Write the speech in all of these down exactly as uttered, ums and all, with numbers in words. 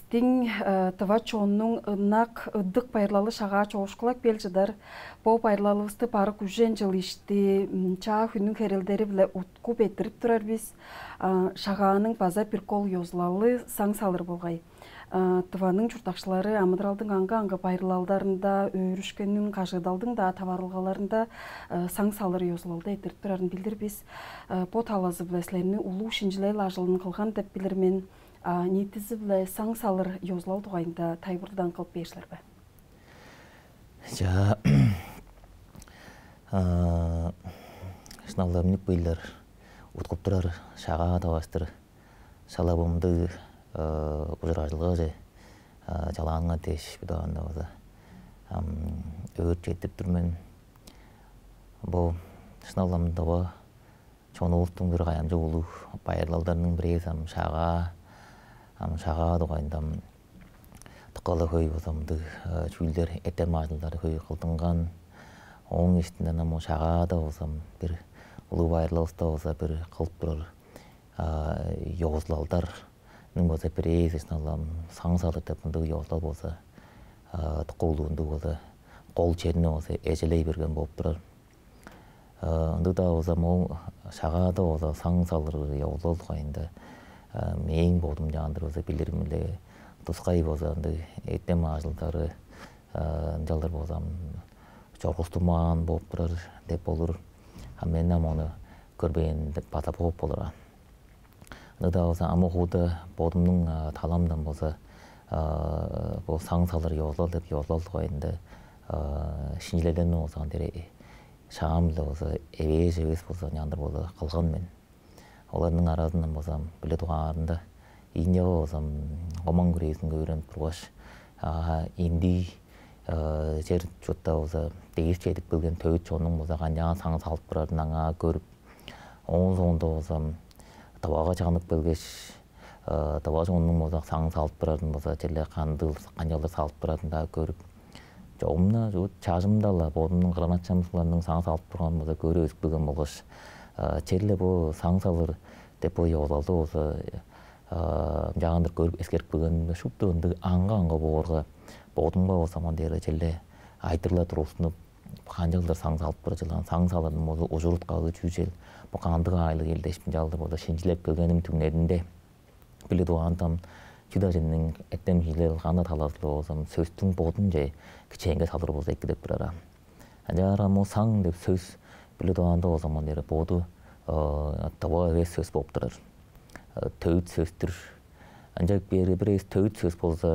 Диң, э, тыва чоннуң ынак, ыдык байырлалы Шагаа чоокшулап кел чыдар. Бо байырлалывысты барык үжен чыл ишти, м, чаа хүннүң херелдери-биле уткуп эрттирип турар бис. А, Шагааның база бир кол ёзулалы саң салыр болгай. А, Тываның чурттакчылары амыдыралдың аңгы-аңгы байырлалдарында, өөрүшкенниң, кажыыдалдың-даа таварылгаларында, э, саң салыр ёзулалды эрттирип турарын билир бис. Э, бо талазы-биле силерни улуг шинчилел ажылын кылган деп билир мен. А, ниитизи-биле саң салыр ёзулал дугайында тайылбырдан кылып бээр силер бе? Чаа, а, шынап-ла, миннип кылдыр уткуп турар Шагаа таварыштыр шала-ла мындыг, а, ужуражылгаже, а, чалааныңар дээш, бир дугаарында база, ам, өөрүп четтирип тур мен. Бо шынап-ла мында бо чонувустуң бир кайгамчык улуг байырлалдарының бирээзи ам Шагаа, ам Шагаа дугайында ам дыка-ла хөй болза мындыг, э, чүүлдер, эртем ажылдары хөй кылдынган. Ооң иштинден ам ол Шагаада болза ам бир улуг байырлалывыста болза бир кылып турар, а, ёзулалдарның болза бирээзи шынап-ла ам саң салыр деп мындыг ёзулал болза, а, дыка улуг ындыг болза кол черни болза эжелей берген болуп турар. Э, ындыг-даа болза, моон Шагаада болза саң салыр ёзулал дугайында, э, мээң бодум ынчалдыр болза билирим-биле, тускай болза ындыг эртем ажылдары, э, ынчалдыр болза, м, чоргустунмаан болуп турар деп болур. А мен ам ону көрбээн деп база бооп болур. Ындыг-даа болза, ам угууда бодумнуң, а, таламдан болза, а, бо саң салыр ёзулал деп ёзулал дугайында, а, шинчилелдерни болза ындыг шаам-биле болза, эвээш эвес болза, ынчалдыр болза кылган мен. Оларның аразындан болза, биле дугаарында, Индияга болза, оман күрээзинге өөренип тургаш, а, индий, а, чер-чуртта болза, дээш чедип келген төвүт чоннуң болза канчаар саң салып турарын аңаа көрүп, ооң соонда болза, Тывага чанып келгеш, э, тыва чоннуң болза саң салып турарын болза, черле кандыг, канчалдыр салып турарын-даа көрүп, чогум-на чуут чажымда-ла бодумнуң кырган-ачам сугларның саң салып турганын болза көрүп өзүп келген болгаш, э, черле бо саң салыр деп бо ёзулалды болза, э, ынчалдыр көрүп эскерип келгенимде, шупту ындыг аңгы-аңгы боорга, бодумга болза мын дээрге черле айтырыглар тургустунуп, канчалдыр саң салып турар чылан, саң салырының болза ужур-утказы чүү чел, бо кандыг аайлыг эл дээш, мынчалдыр болза шинчилеп келгеним түңнелинде, биле дугаан там чүдажының эртем-шинчилел кандыг талазы-биле болза, сөстүң бодунче кичээнге салыр болза эки деп турар. Ынчаарга ам ол саң деп сөс, биле дугаанда болза, мын дээрге боду, э, тыва эвес сөс болуп турар. Э, төвүт сөс-түр. Ынчап бээрге бир эвес төвүт сөс болза,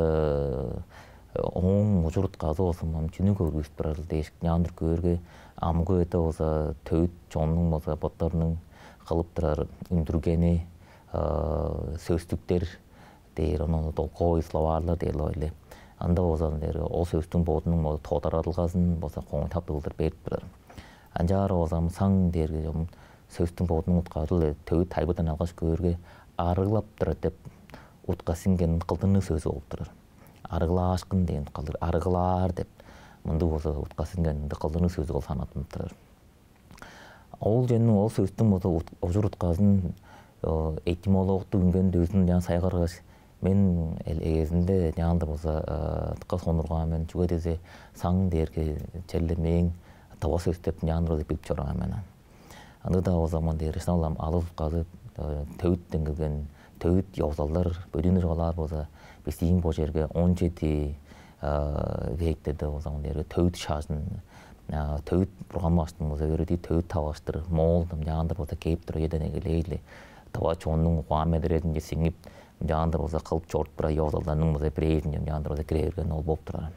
э, ооң ужур-утказы болза, ам чүнү көргүзүп турарыл дээш, ынчалдыр көөрге, амгы үеде болза төвүт чоннуң болза боттарының кылып турар үндүргени, э, сөстүктер дээр, ону толковый словарьлар дээр-ле, ындыг болза, ам дээрге ол сөстүң бодунуң болза тодарадылгазын болза коңгуй таптыг кылдыр берип турар. Ынчаарга болза, ам саң дээрге чогум сөстүң бодунуң утказы-биле төвүт тайылбырдан алгаш көөрге, арыглап турар деп утка сиңген кылдырныг сөзү болуп турар. Арыглаашкын дээн кылдыр, арыглаар деп мындыг болза утка сиңген мындыг кылдырныг сөзү кылып санаттынып турар. Ол чүвениң, ол сөстүң болза ут-, ужур-утказын, э, этимологтуг үнген дөзүн ынчан сайгаргаш, мен эл-, эгезинде ынчалдыр болза, э, дыка сонуургаан мен, чүге дизе саң дээрге черле мээң тыва сөс деп ынчалдыр болза билип чораан мен. Ындыг-даа болза, мын дээр шынап-ла ам алыс утказы, э, төвүттен келген, төвүт ёзулалдар, бөдүүнү чугаалаар болза, бистиң бо черге он чеди, э, вектерде болза, мын дээрге төвүт шажын, э, төвүт бурган башкының болза өөредии төвүт таварыштыр, моол ынчалдыр болза кээп турар үеден эгелээш-ле, тыва чоннуң угаан-медерелинче сиңип, ынчалдыр болза кылып чорудуп турар ёзулалдарның болза бирээзинче ынчалдыр болза кире берген ол болуп турар.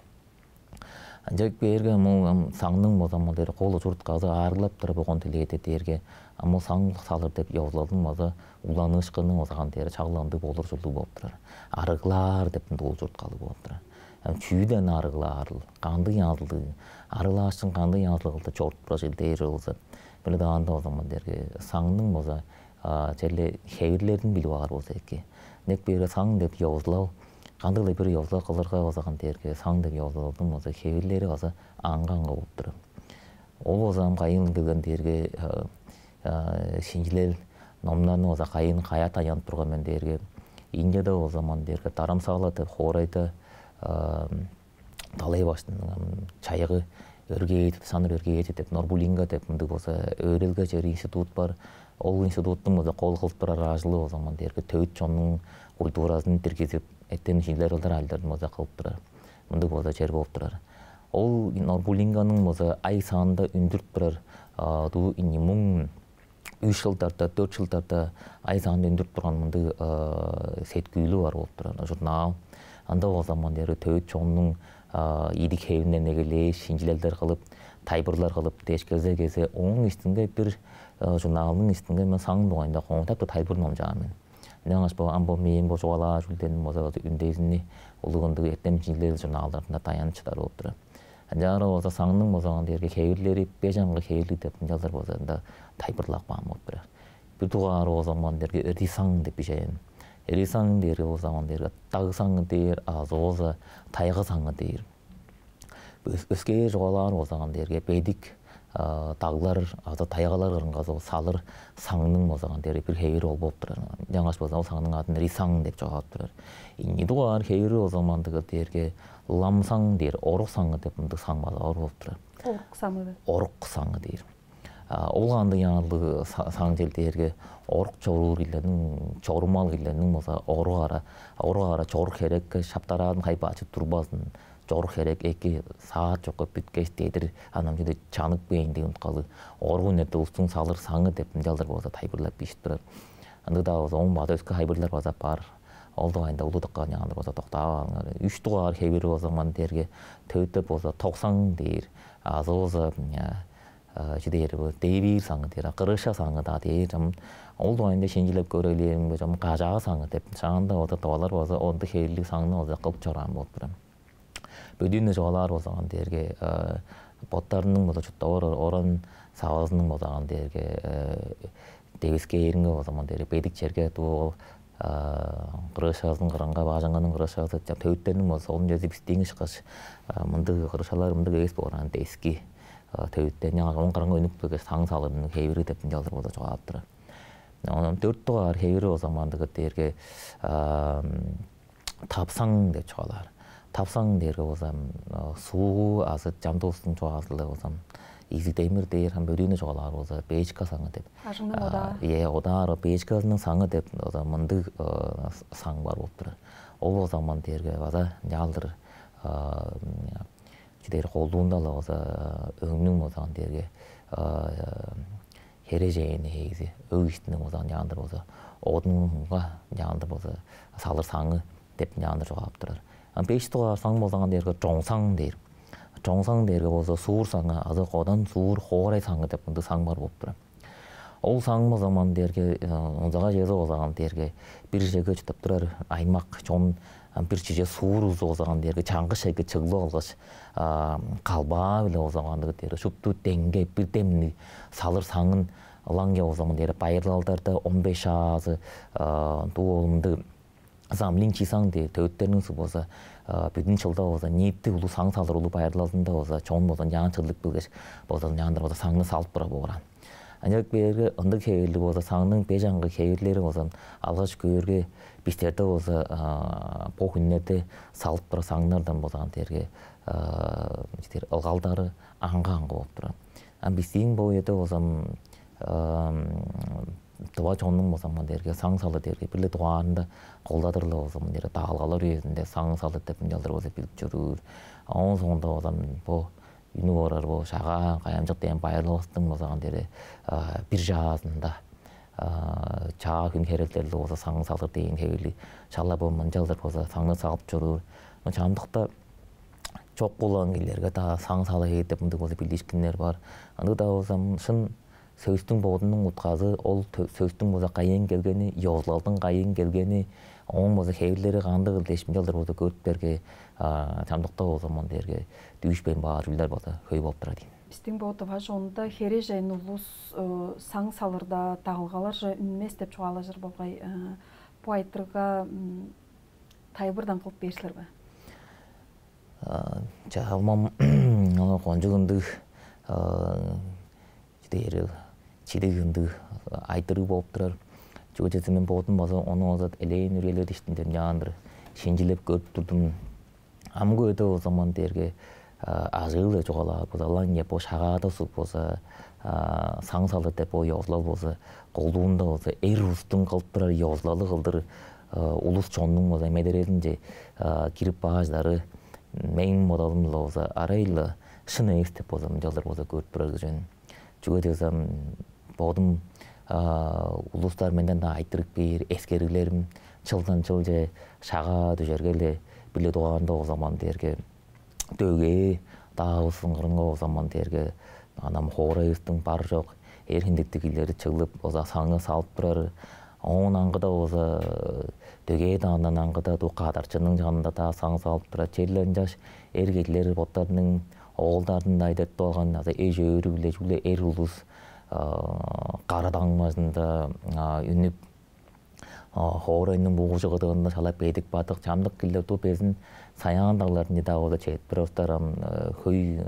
Ынчап бээрге, ам ол, ам, саңның болза мын дээр кол ужур-утказы арыглап турар болган дилээде дээрге, ам ол саң салыр деп ёзулалдың болза угланыышкынының болза ам дээр чагылгандыг болур ужурлуг болуп турар. Арыглаар деп мындыг ужур-уткалыг болуп турар. Ам чүүден арыглаарыл, кандыг янзылыг, арыглаашкын кандыг янзылыг кылдыр чорудуп турар чүвел дээр болза, биле даанда болза мын дээрге саңның болза, а, черле хевирлерин билип алыр болза эки. Ынчап бээрге саң деп ёзулал, кандыг-ла бир ёзулал кылырга болза ам дээрге саң деп ёзулалдың болза хевирлери база аңгы-аңгы болуп турар. Ол болза ам кайыын келген дээрге, э, э, шинчилел номнарны болза кайыын каяа таянып турган мен дээрге, Индияда болза ман дээрге дарамсаала деп хоорайда далай баштың чайгы өргээди, саныр өргээди деп, Норбулинга деп мындыг болза өөрелге чер институт бар. Ол институттуң болза кол кылып турар ажылы болза ман дээрге төвүт чоннуң культуразын диргизип, эттен шинчилер кылдыр ажылдарын болза кылып турар. Мындыг болза чер болуп турар. Ол Норбулинганың болза ай санында үндүрүп турар дуу ини муң үш чылдарда, дөрт чылдарда ай санында үндүрүп турган мындыг сеткүүлү бар болуп турар журнал. Анда болза ман дээрге төвүт чоннуң идик хевинден эгелээш шинчилелдер кылып, тайбырлар кылып дээш келзе, кезе ооң истинге бир журналдың истинге мен саң дугайында коңтап тайбыр номчаан мен. Ынчангаш бо ам бо мээң бо чугаалаар чүүлдерим болза үндезини улуг ындыг эртем шинчилел журналдарында даянып чыдар болуп турар. Ынчаарга болза саңның болза ман дээрге хевирлери беш аңгы хевирлиг деп ынчалдыр болза ында тайбырлап каан болуп турар. Бир дугаары болза ман дээрге рисаң деп бижээн. Рисаң дээрге болза ман дээрге даг саңы дээр, азы болза тайга саңы дээр. Өскээр чугаалаар болза ман дээрге бедик даглар азы тайгалар кырынга салыр саңның болза ман дээрге бир хевири ол болуп турар. Ынчангаш болза ол саңның адын рисаң деп чугаалап турар. Ийи дугаар хевири болза ман дээрге ламсаң дээр, орук саңы деп мындыг саң база бар болуп турар. Орук саңы деп. Орук саңы дээр. Ол кандыг яңалдыг саң чел дээрге орук чоруур кижилерниң, чорумал кижилерниң болза орук ара, орук ара чорук херекке шаптараадын хайбаачы турбазын, чорук херек эки саат чокка бүткеш дедир анам чеде чанып кээйн деген уткалыг орук үнерде улустуң салыр саңы деп ынчалдыр болза тайбырлап бижип турар. Ындыг-даа болза оң база өске хайбырлар база бар. Ол дугайында улудукка яңалдыр болза доктаап алыңар. Үч дугаар хевири болза ман дээрге төвүттеп болза токсаң дээр, азы болза чү дээр бо дээбиир саңы дээр, кырыша саңы-даа дээр чам. Ол дугайында шинчилеп көрээлээримге чам кажаа саңы деп шаанда болза тывалар болза ондуг хевирлиг саңны болза кылып чораан болуп турар. Бөдүүнү чугаалаар болза ман дээрге боттарының болза чурттап орар оран савазының болза ман дээрге девискээринге болза ман дээрге бедик черге дуу кырыышаазының кырынга, баажаңганың кырыышаазы төвүттерниң болза солун чези бистииң ышкаш мындыг кырыышалар мындыг эвес боор ан дески төвүттен яңа он кырынга үнүп келгеш саң салырының хевири деп ынчалдыр болза чугаалап турар. Онун дөрт дугаар хевири болза ман дээрге тапсаң деп чугаалаар. Тапсаң дээрге болзам суугу азы чамдыылыстың чугаазылы болзам изиг демир дээр ам бөдүүнү чугаалаар болза бээчка саңы деп. Ажыңның одаа. Е, одаар бээчказының саңы деп мындыг саң бар болуп турар. Ол болзаман дээрге база ынчаалдыр чүдээр колдуунда-ла болза өңнүң болзаман дээрге херээжени хээзи өг иштиниң болза ынчаалдыр болза одунга ынчаалдыр болза салыр саңы деп ынчаалдыр чугаалап турар. Ам беш дугаар саң болзаман дээрге чоңсаң дээр. Чоңсаң дээрге болза суур саңы азы кодан суур хоорай саңы деп ындыг саң бар болуп турар. Ол саң болзаман дээрге онзага чезе болзаман дээрге бир чеге чыдып турар аймак чон бир чиже суур узу болзаман дээрге чаңгы шеге чыглып алгаш калбаа-биле болзаман дээрге шупту деңге бир демни салыр саңын ылаңгыя болзаман дээрге байырлалдарда он беш аазы дуу олунду замлин чисаң дээр төвүттерниң суг болза бүдүн чылда болза ниитти улуу саң салыр улуу байырлалында болза чон болза ынчаан чыглып келгеш болза ынчаандыр болза саңны салып тура боор аан. Ынчап кээрге ындыг хевирлиг болза саңның беш аңгы хевирлери болза алгаш көөрге бистерде болза бо хүннерде салып тура саңнардан болза дээрге ылгалдары аңгы аңгы болуп турар. Ам бистиң бо үеде болзам тыва чоннуң болзаман дээрге саң салы дээрге бир-ле дугаарында колдадыр-ла болзаман дээрге даалгалар үезинде саң салы деп ынчалдыр болза билип чоруур. Оон соонда болзам бо үнүп орар бо шагаа каямчык дээн байырлалыстың болзаман дээрге бир чаазында чаа хүн херектерлиг болза саң салыр дээн хевирлиг шала бо мынчалдыр болза саңны салып чоруур. Чамдыкта чок болган кижилерге-даа саң сала бээр деп мындыг болза билиишкиннер бар. Ындыг-даа болза шын сөстүң бодунуң утказы ол сөстүң болза кайыын келгени, ёзулалдың кайыын келгени, ооң болза хевирлери кандыгыл дээш мынчалдыр болза көрүптерге чамдыкта болзаман дээрге дүүшпейн баар чүүлдер болза хөй болуп турар дейм. Бистиң бо тыва чонунда херээжен улус саң салырда дагылгаларже үнмес деп чугаалажыр болгай. Бу айтырга тайылбырдан кылып бээр силер бе? Чаалмам кончуг ындыг чидээрил чидиг ындыг айтырыг болуп турар. Чүге дээрге мен бодум база ону база элээн үрээлер иштинде ынчаан-дыр шинчилеп көрүп турдум. Амгы өйде болза ман дээрге ажыы-биле чугаалаар болза, ылаңгыя бо Шагаада суг болза, саң салыр деп бо ёзулал болза, колдуунда болза эр улустуң кылып турар ёзулалы кылдыр улус-чоннуң болза медерелинче кирип каажылары, мээң бодалым-биле болза, арай-ла шын эвес деп болза, мынчалдыр болза көрүп турар кижи мен. Чүге дээрге ам бодум улустар менден-даа айтырыг бээр, эскериглерим чылдан чылче Шагаа дүжерге-ле, бир-ле дугаарында болза ман дээрге дөгээ даавыс ыңгырынга болза ман дээрге, ам хоорайывыстың бар-чок эр хиндиктиг кижилери чыглып болза саңы салып турар. Оон аңгыда болза, дөгээ даандан аңгыда дуу кадарчының чанында-даа саң салып турар. Черле ынчаш эр кижилер боттарының оолдарын-даа эдертип алган азы эш-өөрү-биле чүгле эр улус кара даңмазында үнүп, хоорайның бугужу кыдыында шала бедик-бадык, чамдык кижилер дуу безин Саян дагларынче-даа болза чедип турар улустар ам хөй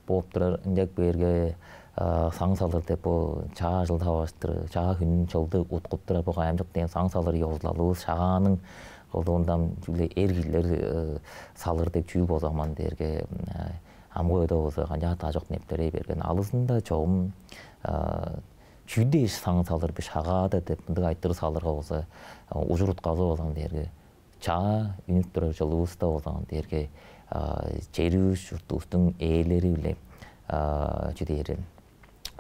бооп турар. Ынчап кээрге саң салыр деп бо чаа чыл таварыштыр, чаа хүн, чылды уткуп турар бо кайгамчык дээн саң салыр ёзулалывыс Шагааның колдуунда ам чүгле эр кижилер салыр деп чүүл болза ман дээрге, амгы өйде болза канчаар-даа чок нептерей берген. Алызында чогум чүү дээш саң салыр бис Шагаада деп мындыг айтырыг салырга болза, ужур-утказы болза ман дээрге чаа үнүп турар чылывыста болза ман дээрге чери-чуртувустуң ээлери-биле чүү дээр,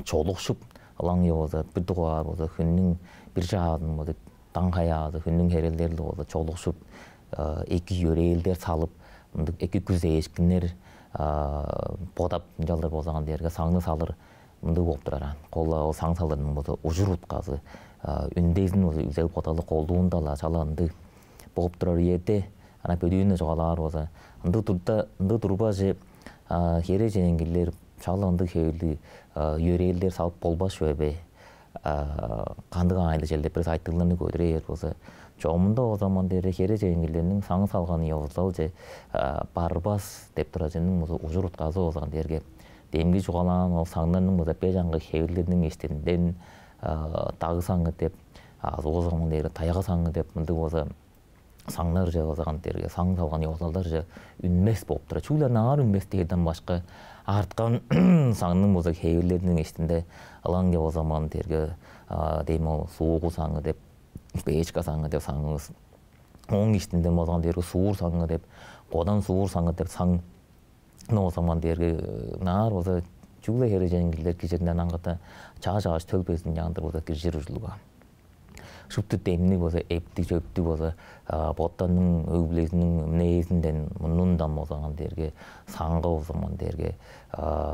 чолукшуп, ылаңгыя болза бир дугаар болза хүннүң бир чаазын болза, даң хаяазы хүннүң херелдери-биле болза чолукшуп, эки йөрээлдер салып, мындыг эки күзээшкиннер бодап, ынчалдыр болза ман дээрге саңны салыр мындыг болуп турар аан. Кол-ла ол саң салырының болза ужур-утказы, үндезин болза үзел-бодалы колдуунда-ла шала ындыг болуп турар үеде, ана бөдүүнү чугаалаар болза, ындыг турда, ындыг турбаже, херээжен кижилер шала ындыг хевирлиг йөрээлдер салып болбас чүве бе? Кандыг аайы-ла черле бир айтырыгларны көдүрер болза, чогумунда болза ман дээрге херээжен кижилерниң саң салганы ёзулалче барбас деп турар чүвениң болза ужур-утказы болза ман дээрге демги чугаалаан ол саңнарның болза беш аңгы хевирлериниң иштинден даг саңы деп, азы болза ман дээрге тайга саңы деп мындыг болза саңнарже болза ман дээрге саң салган ёзулалдарже үнмес болуп турар. Чүгле ынаар үнмес дээрден башка, арткан саңның болза хевирлериниң иштинде ылаңгыя болза ман дээрге дем ол суугу саңы деп, печка саңы деп саңывыс. Ооң иштинде болза ман дээрге суур саңы деп, кодан суур саңы деп саң. Ону болза ман дээрге ынаар болза чүгле херээжен кижилер киржиринден аңгыда чаа чааш төл безин ынчалдыр болза киржир ужурлуг аан. Шупту демниг болза, эптиг-чөптүг болза, боттарының өг-бүлезиниң мнезинден, мурнундан болза ман дээрге саңга болза ман дээрге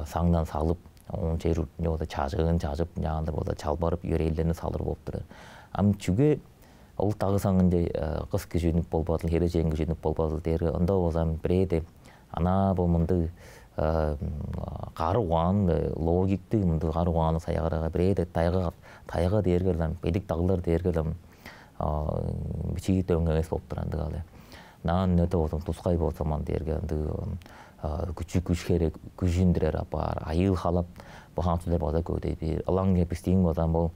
саңдан салып, оон чер-чуртунче болза чажыын чажып, ынчалдыр болза чалбарып, йөрээлдерни салыр болуп турар. Ам чүге ол даг саңынче кыс кижи үнүп болбадыл, херээжен кижи үнүп болбадыл дээрге, ында болза ам бирээде ана бо мындыг кары угаан, логиктиг мындыг кары угаанны саягарга, бирээде тайга, тайга дээрге-ле ам, бедик даглар дээрге-ле ам бичии дөң эвес болуп турар ындыг але. Наан үнеде болза тускай болза ман дээрге ындыг күчү-күш херек, күжүндүрер апаар, айыыл-халап, бо хамчылар база көвүдей бээр. Ылаңгыя бистиң болза ам ол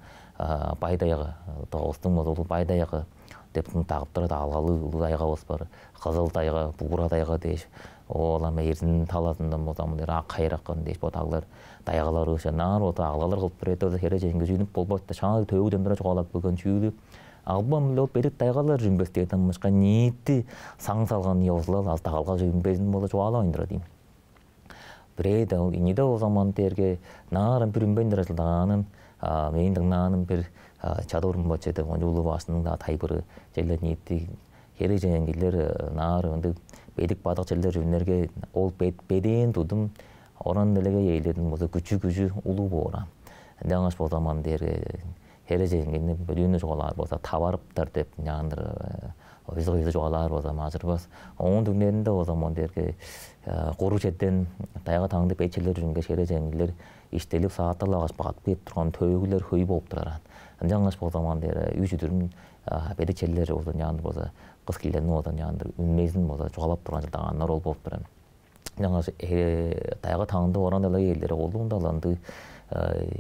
бай тайга, Тывавыстың болза улуг бай тайга деп дагып турар даалгалыг улуг тайгавыс бар. Кызыл тайга, Буура тайга дээш, ол ам Эрзин талазындан болза мындыг Ак Хайыракан дээш, бо даглар, тайгалар ыышанаар, ол даглалар кылып тур эди, ол херээжен кижи үнүп болбас деп шаанда төөгүден тура чугаалап келген чүүлү. Албан-биле ол бедик тайгалар үнмес дээрден башка, ниити саң салган ёзулал азы дагалга үнмезин болза чугаалавайн турар ийин. Бирээде ол, ийиде болза ман дээрге, ынаар ам бир үнмейн турар чылдагаанын мээң дыңнааным бир Чадыр Урумбачы деп кончуг улуг башкының-даа тайылбыры, черле ниити херээжен кижилер ынаар ындыг бедик-бадык черлер үнерге, ол бедээн тудум, оран-делегей ээлериниң болза күчү-күжү улуг боор аан. Ынчангаш болза ман дээрге херээжен кижини бөдүүнү чугаалаар болза, таварыптар деп ынчалдыр ойзу-кыйзы чугаалаар болза мажырбас. Ооң түңнелинде болза ман дээрге куруг черден тайга-таңды бедик черлер үнген херээжен кижилер иштелип, сааттар-ла каш багып кээп турган төөгүлер хөй болуп турар аан. Ынчангаш болза ман дээрге үш-дүрүм бедик черлер болза ынчалдыр болза кыс кижилерниң болза ынчалдыр үнмезин болза чугаалап турган чылдагааннар ол болуп турар. Ынчангаш тайга-таңды оран-делегей ээлери колдуунда-ла ындыг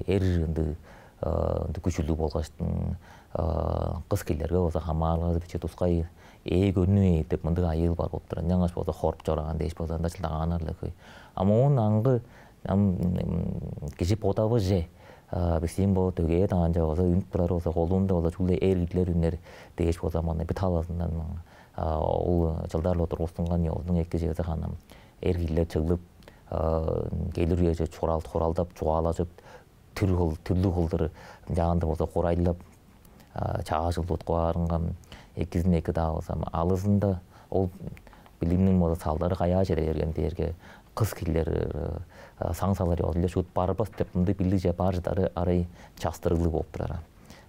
эр ындыг ындыг күчүлүг болгаштың, кыс кижилерге болза хамаарылгазы биче тускай ээ көрнү ээ деп мындыг айыыл бар болуп турар. Ынчангаш болза хоруп чораан дээш болза ында чылдагааннар-ла хөй. А моон аңгы ам кижи бодавыже бистиң бо дөгээ даанча болза үнүп турар болза колунда болза чүгле эр кижилер үнер дээш болза мында бир талазындан ол чылдар-ла тургустунган ёзунуң эки чезе ханам эр кижилер чыглып келир үеже чуралдап чугаалажып түрлү кылдыр ынчаандыр болза курайлап чаажыл туткуаарынга экизин эки-даа болза алызында ол билимниң болза салдары каяа чеде берген дээрге кыс кижилер саң салыр ёзуле шуут барбас деп мындай билигже бар чыдары арай частырыглыг болуп турар.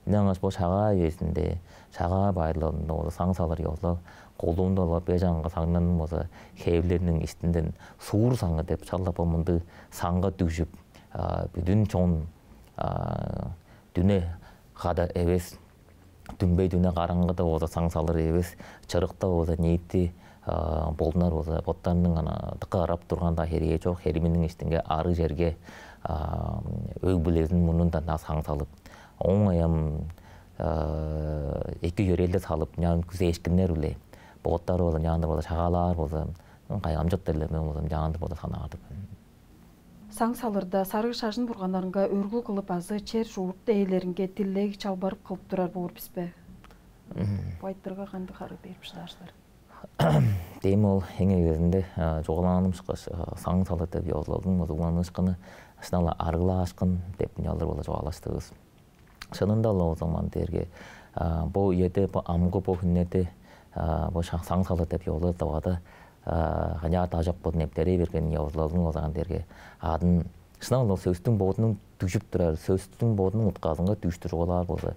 Ынчангаш бо шагаа үезинде шагаа байырлалында болза саң салыр ёзулал колдуунда болза беш аңгы саңнан болза хевлерниң иштинден суур саңы деп шалап мындыг саңга дүгжүп бүдүн чон дүне када эвес дүмбей дүне караңгыда болза саң салыр эвес чырыкта болза ниити болдунар болза боттарының ана дыка ырап турганда херээ чок хериминиң иштинге ары черге өг-бүлезин мурнундан саң салып оң аям эки йөрээлде салып няан күзээшкиннер үле боттары болза няандыр болза шагаалаар болза кайгамчык деле мен болза няандыр болза санаар деп Саң салырда сарыг шажын бурганнарынга өргүл кылып азы чер чуурт ээлеринге тиллег чалбарып кылып турар боор бис бе? Бу айтырга кандыг харыы берип шыдаашлар? Дээм ол эң эгезинде чугаалааным ышкаш саң салыр деп ёзулалдың музугланыышкыны шынала арыглаашкын деп нялдыр боло чугаалаштывыс. Шынында-ла ол заман дээрге бо үеде бо амгы бо хүннерде бо саң салыр деп ёзулал тавада канчаар дажок болду нептерей берген ёзулалдың ол заман дээрге адын шынап ол сөстүң бодунуң дүжүп турар сөстүң бодунуң утказынга дүштүр чугаалаар болза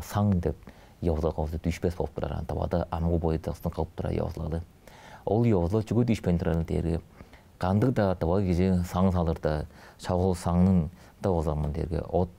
саң деп ёзулалга болза дүшпес болуп турар антабада амгы бойдаксын кылып турар ёзулалы ол ёзулал чүге дүшпейн турарын дээрге кандыг-даа дыва кижи саң салырда шак ол саңның да ол заман дээрге от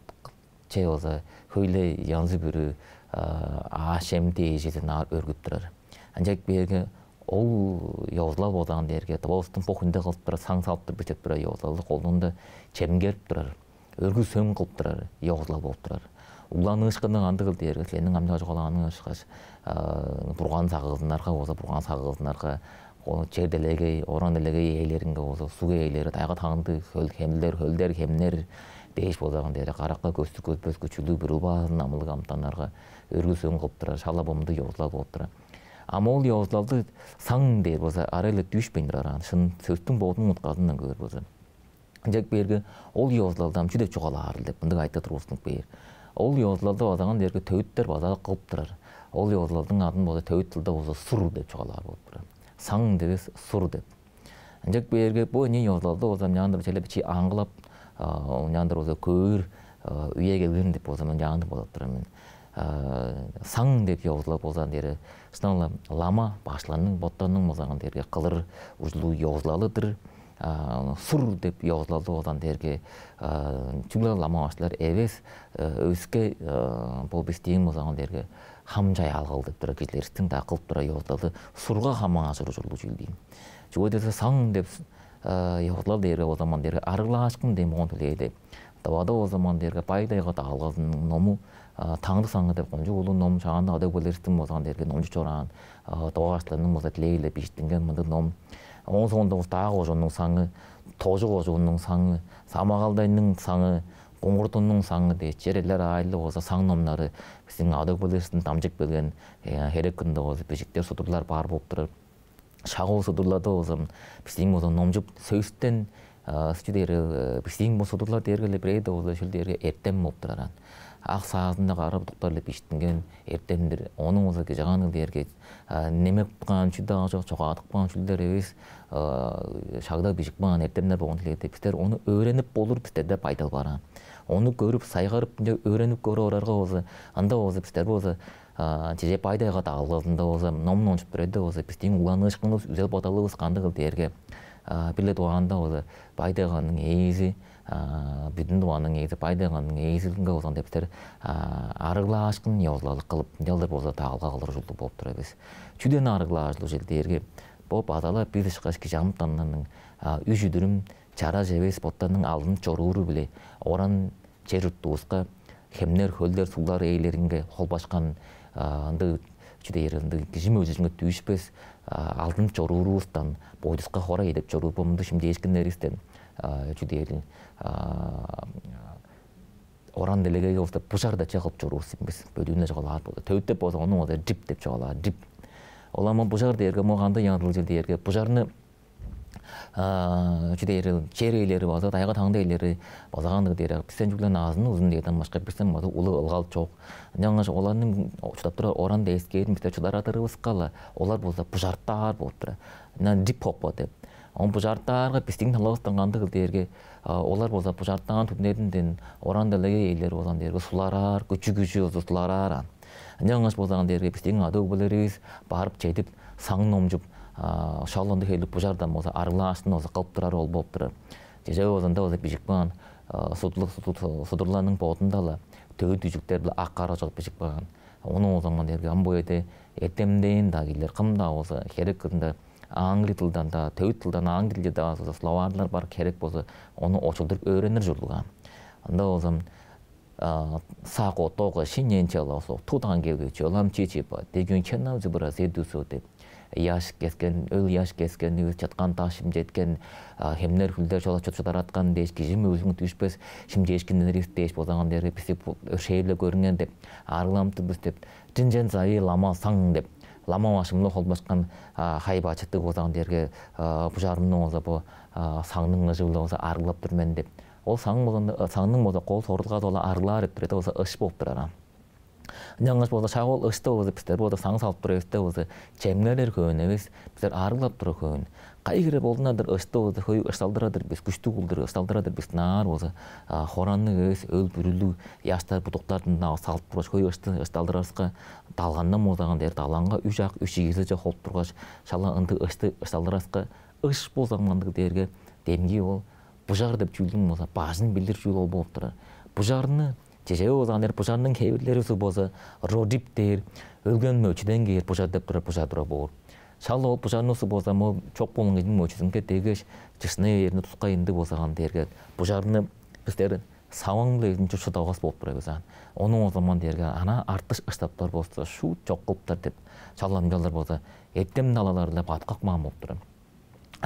че болза хөйле янзы бүрү аъш-чем дээжизин аар өргүп турар. Ынчак бээрге ол ёзулал болзаан дээрге дывавыстың бо хүнде кылып турар, саң салып тур бижип турар ёзулалды колдуунда чемгерип турар, өргүл сөң кылып турар ёзулал болуп турар. Угланыышкыны кандыгыл дээрге силерниң амча чугаалааның ышкаш бурган сагыызыннарга болза бурган сагыызыннарга чер делегей, оран делегей ээлеринге болза суг ээлери, тайга таңды, хөл хемлер, хөлдер хемнер дээш болзаган дээре каракка көстүр көппес күчүлүг бүрүл баазын амылыг амтаннарга өргүл сөң кылып турар, шала бомду ёзулал болуп турар. Ам ол ёзулалды саң дээр болза арай-ла дүүшпейн турар аан. Шын сөстүң бодунуң утказындан көөр болза. Ынчак бээрге ол ёзулалды ам чү деп чугаалаарыл деп мындыг айтып тургустунуп бээр. Ол ёзулалды базаган дээрге төвүттер база кылып турар. Ол ёзулалдың адын болза төвүт тылда болза сур деп чугаалаар болуп турар. Саң дегес сур деп. Ынчак бээрге бу эне ёзулалды болза няандыр челе бичи аңгылап няандыр болза көөр үе келген деп болза мен няандыр болуп турар мен. Саң деп ёзулал болза дээри шынала лама башларның боттарының болзаган дээрге кылыр ужулуу ёзулалыдыр. Сур деп ёзулалды болзан дээрге чүгле лама баштылар эвес өске бо бистиң болзаган дээрге хам чаяалгал деп тура кижилеристиң да кылып тура ёзулалды сурга хамаажыр ужурлуг чүүл дейм. Чүге десе саң деп ёзулал дээрге болзаман дээрге арыглаашкын дем оон төлээди. Тавада болзаман дээрге бай дайга даалгазының ному таңдык саңы деп кончуг улуг ном шаанда ада өгбелеристиң болзаган дээрге номчу чораан доогаштарының болза тилээ-биле бижиттинген мындыг ном. Оон соонда устаа кожунуң саңы, тожу кожуунуң саңы, самагалдайның саңы, куңгуртунуң саңы дээш чер элер аайлы болза саң номнары биздин ада өгбелеристин дамчып келген херек кында болза бижиктер судурлар бар болуп турар. Шак ол судурларда болза биздин болза номчуп сөстен чү дээрге биздин бо судурлар дээрге эле бирээде болза шил дээрге эртем болуп турар аан. Ак саазында кара будуктар-ла биштинген эртемдир. Ону болза кижи каан кыл дээрге немеп каан чү-даа чок, чогаадып каан чүүлдер эвес, шагда бижип каан эртемдер болгон дилээди. Бистер ону өөренип болур бистерде байдал бар аан. Ону көрүп, сайгарып, ынча өөренип көрүп орарга болза, анда болза бистер болза чеже байдайга даалгазында болза, ном номчуп береде болза, бистиң угланыышкынывыс, үзел бодалывыс кандыгыл дээрге, бир-ле дугаанда болза, байдайганның ээзи, бүдүн дугаанның ээзи, байдайганның ээзилинге болзан деп бистер арыглаашкын ёзулалык кылып, ынчалдыр болза даалга кылыр ужурлуг болуп тура бис. Чүден арыглаажыл ужел дээрге, бо базала бир ышкаш кижи амытаннарның үш үдүрүм чараш эвес боттарының алдын чорууру-биле оран чер чурттувуска хемнер, хөлдер, суглар ээлеринге холбашкан, а, ындыг, чүү дээр, ындыг кижи мөлчүзүнге дүүшпес, а, алдын чоруурувустан бойдуска хора эдип чоруур бо мындыг шимчээшкиннеривистен, а, чүү дээр, а, оран-делегейге болза бужар деп чыгып чоруур сен бис. Бөдүүнү чугаалаар болза, төвүттеп болза, ону болза рип деп чугаалаар, рип. Ол ам бужар дээрге, мо кандай янзылыг чүве дээрге, бужарны, а, чүү дээр, чер ээлери база, тайга-таңды ээлери база кандыг дээр, бистен чүгле назын узун дээрден башка бистен база улуг ылгал чок. Ынчангаш оларның чурттап турар оран-девискээрин бистер чударадырывыска-ла, олар болза бужартаар болуп турар. Ынчан рип хоппа деп. Ону бужартаарга, бистиң талавыстан кандыгыл дээрге, а, олар болза бужартаан түңнелинден оран-делегей ээлери болза дээрге сулараар, күчү-күжү болза сулараар аан. Ынчангаш болза дээрге бистиң ада-өгбелеривис барып чедип, саң номчуп, а, шак ындыг хевирлиг бужардан болза арыглаашкын болза кылып турары ол болуп турар. Чеже болза ында болза бижип каан, а, судурлуг, суду-, судурларның бодунда-ла төвүт үжүктер-биле ак-кара чок бижип каан. Ону болза дээрге ам бо үеде эртемден-даа кижилер, кым-даа болза, херек кырында аңгы дылдан-даа, төвүт дылдан аңгы дылче-даа болза, словарьлар бар, херек болза, ону очулдуруп өөренир ужурлуг аан. Ында болза, а, сако тока шинненче лосо, тутан гевге чолам чичипа, дегюн ченнам зыбыра зедусо деп. Ыяш кескен, өл ыяш кескен, үс чыткан, даш шимчеткен, а, хемнер, хүлдер чола чут чудараткан дээш, кижи мөлчүзүнге дүүшпес шимчээшкиннеривис дээш болза дээрге, бисти бо өршээл-биле көрүңер деп, арыглап тур бис деп, Чынчен Сави лама саң деп, лама башкы-биле холбашкан, а, хай-бачыттыг болза дээрге, а, бужарымны болза бо, а, саңның ыжы-биле болза арыглап тур мен деп. Ол саң болза, саңның болза кол сорулгазы ол арыглаар деп турар, болза ыш болуп турар аан. Ынчангаш болза шак ол ышты болза бистер болза саң салып турар эвес-те болза, чемгерер хөөн эвес, бистер арыглап турар хөөн. Кайы хире болдунар-дыр, ышты болза хөй ышталдырар-дыр бис, күштүг кылдыр ышталдырар-дыр бис, ынаар болза, а, хоранныг эвес, өл-бүрүлүг, ыяштар, будуктардан-даа салып тургаш, хөй ышты ышталдырарывыска, далгандан болза дээрге далганга үш ак, үш чигизинче холуп тургаш, шала ындыг ышты ышталдырарывыска, ыш болза мындыг дээрге демги ол бужар деп чүүлдүң болза бажын билдир чүүл ол болуп турар. Бужарны, чеже болза дээрге бужарның хевирлери болза, родип дээр, өлген мөчүден кээр бужар деп турар, бужар турар боор. Шала ол бужарны болза, мо чок болган кижиниң мөчүзүнге деггеш, чышына бээринде тускай ындыг болза дээрге, бужарны бистер саваң-биле эзин чурт шыдавас болуп турар бис аан. Ону болза дээрге анаа артыш ыштаптар болза, шуут чок кылыптар деп, шала ынчалдыр болза, эртем талалары-ла бадып каан болуп турар.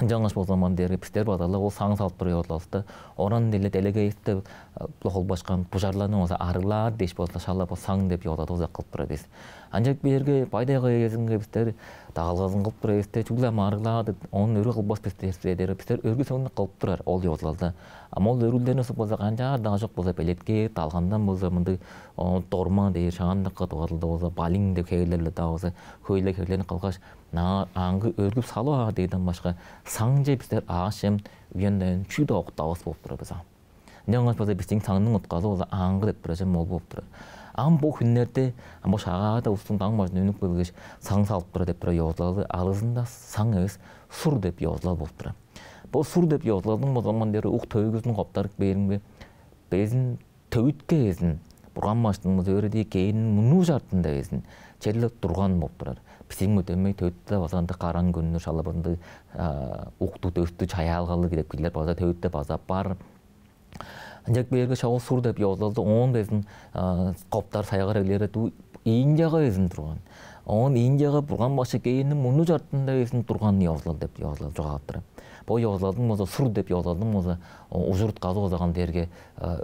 Ынчангаш болза дээрге бистер база-ла ол саң салып турар ёзулалывыста, оран-деле делегейивисте, э, холбашкан бужарларны болза арыглаар дээш болза, шала бо саң деп ёзулалды болза кылып турар бис. Ынчап кээрге, Бай-Тайга эгезинге бистер дагылгазын кылып турар эвес-те, чүгле ам арыглаар деп, оон өргүл кылбас бис дээр, бистер өргүл-сөңнү кылып турар ол ёзулалда. Ам ол өргүлдерни болза канчаар-даа чок болза белеткээр, далгандан болза мындыг, о, дорма дээр, шаандакы тыва дылда болза балиң деп хевирлер-ле-даа болза, хөй-ле хевирлерни кылгаш, аңгы өргүп салып аар дээрден башка, саңче бистер аъш-чем үен-дайын чүү-даа уктавас болуп турар бис аан. Ынчангаш болза бистиң саңның утказы болза аңгы деп турар чүве ол болуп турар. Ам бо хүннерде, ам бо Шагаада улустуң даң бажындан үнүп келгеш, саң салып турар деп турар ёзулалы алызында саң эвес, сур деп ёзулал болуп турар. Бо сур деп ёзулалдың болза дээрге ук-төөгүзүн коптарып бээримге, безин төвүтке безин Бурган башкының музей өөредии кээниң мурнуу чартыында безин черле турган болуп турар. Бистиң өдемей төвүттү база ындыг караң көрнүр, шала ындыг, а, уктуг-дөстүг, чаяалгалыг деп кижилер база төвүттү база бар. Ынчап кээрге шак ол сур деп ёзулалды оон безин, а, коптар, сайгар эглери дуу Индияга безин турган. Оон Индияга Бурган башкы кээниң мурнуу чартыында безин турган ёзулал деп ёзулал чугаалап турар. Бо ёзулалдың болза, сур деп ёзулалдың болза, о, ужур-утказы болза дээрге, а,